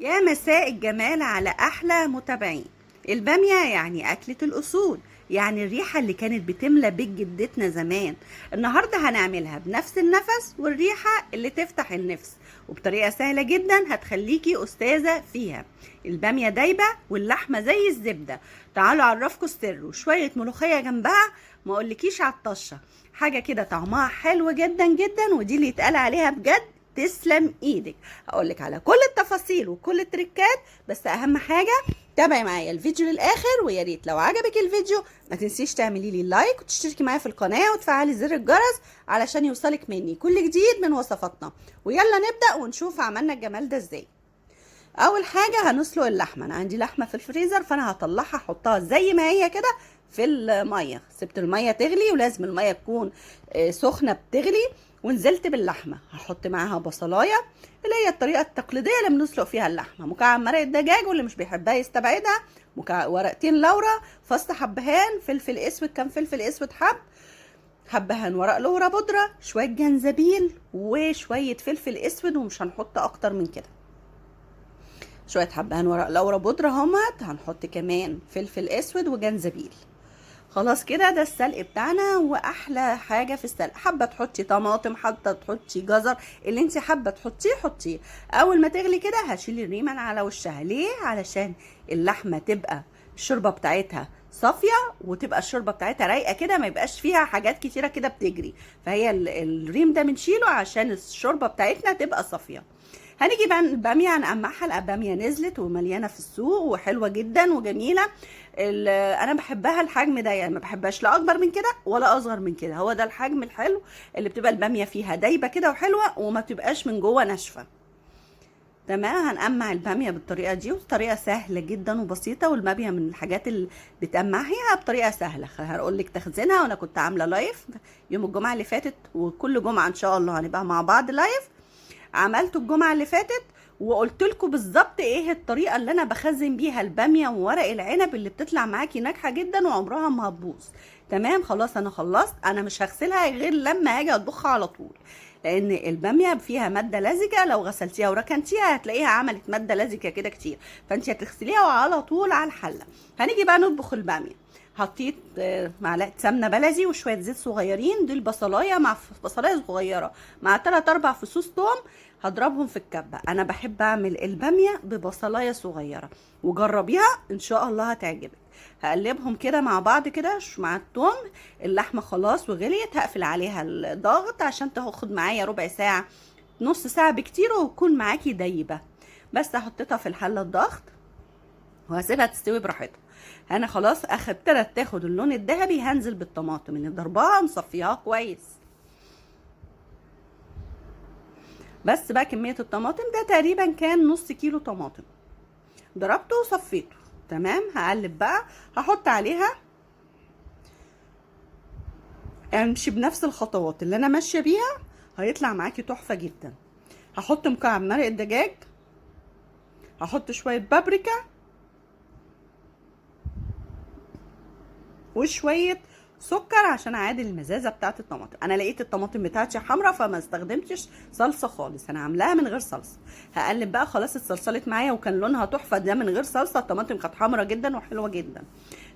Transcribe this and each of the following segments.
يا مساء الجمال على أحلى متابعين. البامية يعني أكلة الأصول، يعني الريحة اللي كانت بتملى بيت جدتنا زمان. النهاردة هنعملها بنفس النفس والريحة اللي تفتح النفس، وبطريقة سهلة جدا هتخليكي أستاذة فيها. البامية دايبة واللحمة زي الزبدة. تعالوا أعرفكوا السر، وشوية ملوخية جنبها ما أقولكيش على الطشة، حاجة كده طعمها حلو جدا جدا، ودي اللي يتقال عليها بجد تسلم ايدك. هقولك على كل التفاصيل وكل التريكات، بس اهم حاجة تابعي معايا الفيديو للاخر، ويا ريت لو عجبك الفيديو ما تنسيش تعملي لي like وتشتركي معايا في القناة وتفعلي زر الجرس علشان يوصلك مني كل جديد من وصفاتنا. ويلا نبدا ونشوف عملنا الجمال ده ازاي. اول حاجة هنسلق اللحمة. انا عندي لحمه في الفريزر، فانا هطلعها احطها زي ما هي كده في المية. سبت المية تغلي، ولازم المية تكون سخنة بتغلي، ونزلت باللحمه. هحط معاها بصلايه اللي هي الطريقة التقليدية اللي بنسلق فيها اللحمة، مكعب مرقه دجاج واللي مش بيحبها يستبعدها، ورقتين لورا، فص حبهان، فلفل اسود، كام فلفل اسود حب حبهان، ورق لورا بودره، شوية جنزبيل، وشوية فلفل اسود، ومش هنحط اكتر من كده. شوية حبهان ورق لورا بودره اهمت، هنحط كمان فلفل اسود وجنزبيل. خلاص كده ده السلق بتاعنا. واحلى حاجة في السلق، حابة تحطي طماطم، حابة تحطي جزر، اللي انت حابة تحطيه حطيه. اول ما تغلي كده هشيل الريمه على وشها. ليه؟ علشان اللحمة تبقى الشوربة بتاعتها صافية، وتبقى الشوربة بتاعتها رايقة كده، ما يبقاش فيها حاجات كتيرة كده بتجري. فهي الريم ده بنشيله عشان الشوربة بتاعتنا تبقى صافية. هنيجي بقى الباميه هنقمعها. الباميه نزلت ومليانة في السوق وحلوه جدا وجميلة. انا بحبها الحجم ده، يعني ما بحبهاش لا اكبر من كده ولا اصغر من كده. هو ده الحجم الحلو اللي بتبقى الباميه فيها دايبه كده وحلوه، وما بتبقاش من جوه ناشفة. تمام، هنقمع الباميه بالطريقة دي، وطريقه سهلة جدا وبسيطة. والباميه من الحاجات اللي بتقمعيها بطريقة سهلة. هقول لك تخزينها، وانا كنت عامله live يوم الجمعة اللي فاتت، وكل جمعه ان شاء الله هنبقى مع بعض live. عملته الجمعة اللي فاتت وقلت لكم بالظبط ايه الطريقة اللي انا بخزن بيها الباميه وورق العنب اللي بتطلع معاكي ناجحة جدا وعمرها ما هتبوظ. تمام، خلاص انا خلصت. انا مش هغسلها غير لما هاجي اطبخها على طول، لان الباميه فيها مادة لزجه، لو غسلتيها وركنتيها هتلاقيها عملت مادة لزجه كده كتير، فانت هتغسليها وعلى طول على الحلة. هنيجي بقى نطبخ الباميه. حطيت معلقه سمنه بلدي وشوية زيت صغيرين، دول بصلايه مع بصلايه صغيرة مع 3 4 فصوص توم، هضربهم في الكبه. انا بحب اعمل الباميه ببصلايه صغيرة، وجربيها ان شاء الله هتعجبك. هقلبهم كده مع بعض كده مع التوم. اللحمة خلاص وغليت، هقفل عليها الضغط عشان تاخد معايا ربع ساعة نص ساعة بكتير وتكون معاكي دايبه. بس حطيتها في الحلة الضغط وهسيبها تستوي براحتها. انا خلاص ابتدت تاخد اللون الذهبي. هنزل بالطماطم اللي ضرباها مصفياها كويس. بس بقى كمية الطماطم ده تقريبا كان نص كيلو طماطم، ضربته وصفيته. تمام، هقلب بقى، هحط عليها، امشي بنفس الخطوات اللي انا ماشية بيها، هيطلع معاكي تحفة جدا. هحط مكعب مرق الدجاج، هحط شوية بابريكا، وشوية سكر عشان اعادل المزازه بتاعه الطماطم. انا لقيت الطماطم بتاعتي حمراء فما استخدمتش صلصه خالص، انا عاملاها من غير صلصه. هقلب بقى، خلاص اتصلصلت معايا وكان لونها تحفة، ده من غير صلصه، الطماطم كانت حمراء جدا وحلوه جدا.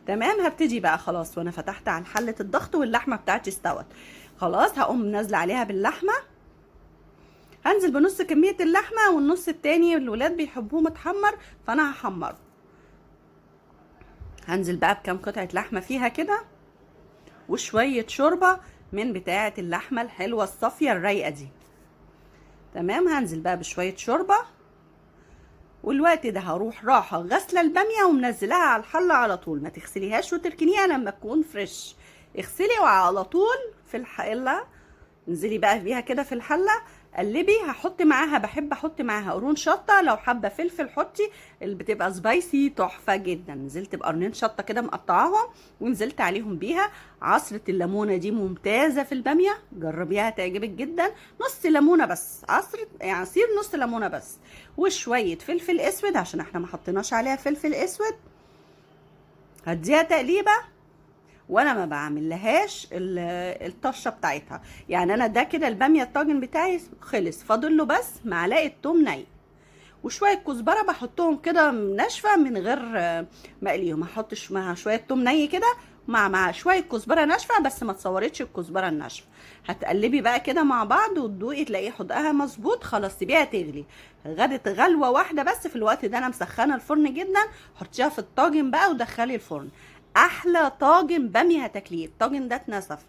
تمام، هبتدي بقى خلاص، وانا فتحت على حله الضغط واللحمة بتاعتي استوت خلاص. هقوم نازله عليها باللحمه، هنزل بنص كمية اللحمة، والنص التاني الولاد بيحبوه متحمر فانا هحمره. هنزل بقى بكام قطعه لحمه فيها كده، وشوية شوربة من بتاعه اللحمة الحلوة الصافية الرايقه دي. تمام، هنزل بقى بشوية شوربة. والوقت ده هروح راحة غسله الباميه ومنزلاها على الحلة على طول، ما تغسليهاش وتركنيها لما تكون فريش، اغسلي وعلى طول في الحلة، انزلي بقى بيها كده في الحلة، قلبي. هحط معاها، بحب احط معاها قرون شطه، لو حابة فلفل حطي، اللي بتبقى سبايسي تحفة جدا. نزلت بقرنين شطه كده مقطعاهم ونزلت عليهم بيها. عصره الليمونه دي ممتازة في الباميه، جربيها هتعجبك جدا. نص ليمونه بس، عصره يعني عصير نص ليمونه بس، وشوية فلفل اسود عشان احنا ما حطيناش عليها فلفل اسود. هديها تقليبه، وانا ما بعملهاش الطشه بتاعتها. يعني انا ده كده الباميه الطاجن بتاعي خلص، فاضل له بس معلقه توم ني. وشوية كزبره بحطهم كده ناشفة من غير ما اقليهم. هحط مع شوية توم ني كده مع شوية كزبره ناشفة، بس ما تصورتش الكزبره الناشفه. هتقلبي بقى كده مع بعض وتدوقي تلاقي حدقها مظبوط. خلاص سيبيها تغلي، غدت غلوه واحدة بس. في الوقت ده انا مسخنه الفرن جدا، حطيها في الطاجن بقى ودخلي الفرن. احلى طاجن باميه هتاكليه. الطاجن ده اتنسف،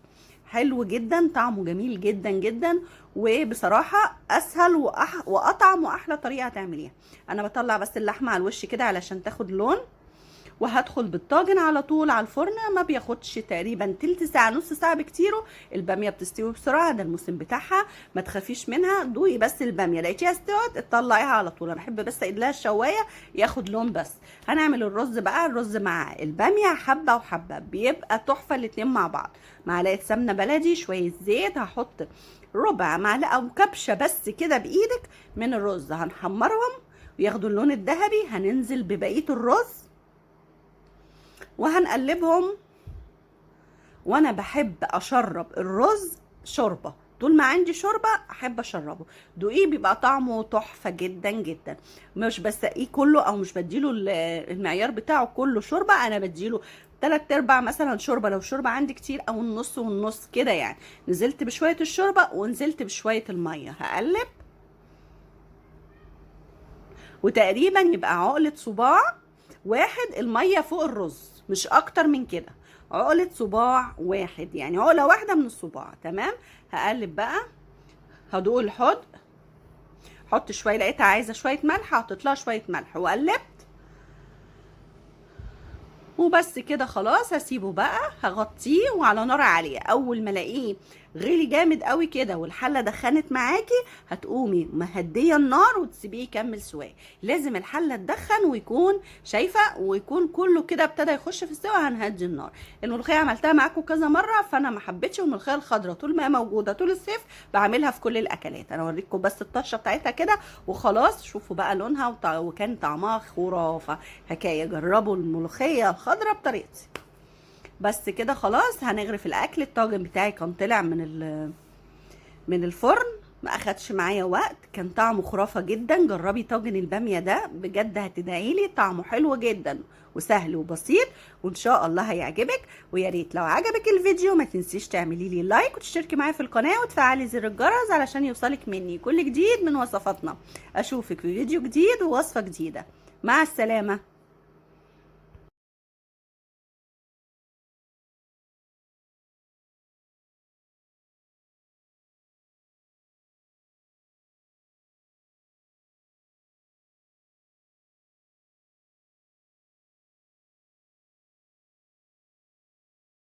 حلو جدا، طعمه جميل جدا جدا، وبصراحة اسهل واطعم واحلى طريقه هتعمليها. انا بطلع بس اللحمة على الوش كده علشان تاخد لون، وهدخل بالطاجن على طول على الفرن. ما بياخدش تقريبا تلت ساعة نص ساعة بكتيره. الباميه بتستوي بسرعة، ده الموسم بتاعها، ما تخافيش منها. دوقي بس الباميه، لقيتيها استوت اطلعيها على طول. انا بحب بس اقلها لها الشوايه ياخد لون بس. هنعمل الرز بقى، الرز مع الباميه حبه وحبه بيبقى تحفة الاتنين مع بعض. معلقه سمنه بلدي، شوية زيت، هحط ربع معلقه وكبشه بس كده بايدك من الرز، هنحمرهم وياخدوا اللون الذهبي. هننزل ببقية الرز وهنقلبهم. وانا بحب اشرب الرز شوربة، طول ما عندي شوربة احب اشربه. دوقيه بيبقى طعمه تحفة جدا جدا. مش بسقيه كله او مش بديله المعيار بتاعه كله شوربة، انا بديله 3/4 مثلا شوربة لو الشوربة عندي كتير، او النص والنص كده يعني. نزلت بشوية الشوربة ونزلت بشوية المية، هقلب وتقريبا يبقى عقله صباع واحد المية فوق الرز، مش اكتر من كده. عقله صباع واحد يعني عقله واحدة من الصباع، تمام. هقلب بقى، هدوق الحدق، حط شوية، لقيتها عايزه شوية ملح حطيت لها شوية ملح وقلبت وبس كده. خلاص هسيبه بقى، هغطيه وعلى نار عالية. اول ما الاقيه غلي جامد قوي كده والحله دخنت معاكي، هتقومي مهديه النار وتسيبيه يكمل سواه. لازم الحلة تدخن ويكون شايفه ويكون كله كده ابتدى يخش في السوا، هنهدي النار. الملوخية عملتها معاكم كذا مرة فانا ما حبيتش، والملوخيه الخضراء طول ما هي موجودة طول الصيف بعملها في كل الاكلات. انا اوريكم بس الطشه بتاعتها كده وخلاص. شوفوا بقى لونها وكان طعمها خرافه حكاية. جربوا الملوخية الخضراء بطريقتي. بس كده خلاص هنغرف الاكل. الطاجن بتاعي كان طلع من الفرن، ما اخدش معايا وقت، كان طعمه خرافه جدا. جربي طاجن الباميه ده بجد هتدعيلي، طعمه حلو جدا وسهل وبسيط وان شاء الله هيعجبك. ويا ريت لو عجبك الفيديو ما تنسيش تعملي لي like وتشتركي معايا في القناة وتفعلي زر الجرس علشان يوصلك مني كل جديد من وصفاتنا. اشوفك في فيديو جديد ووصفه جديدة. مع السلامة.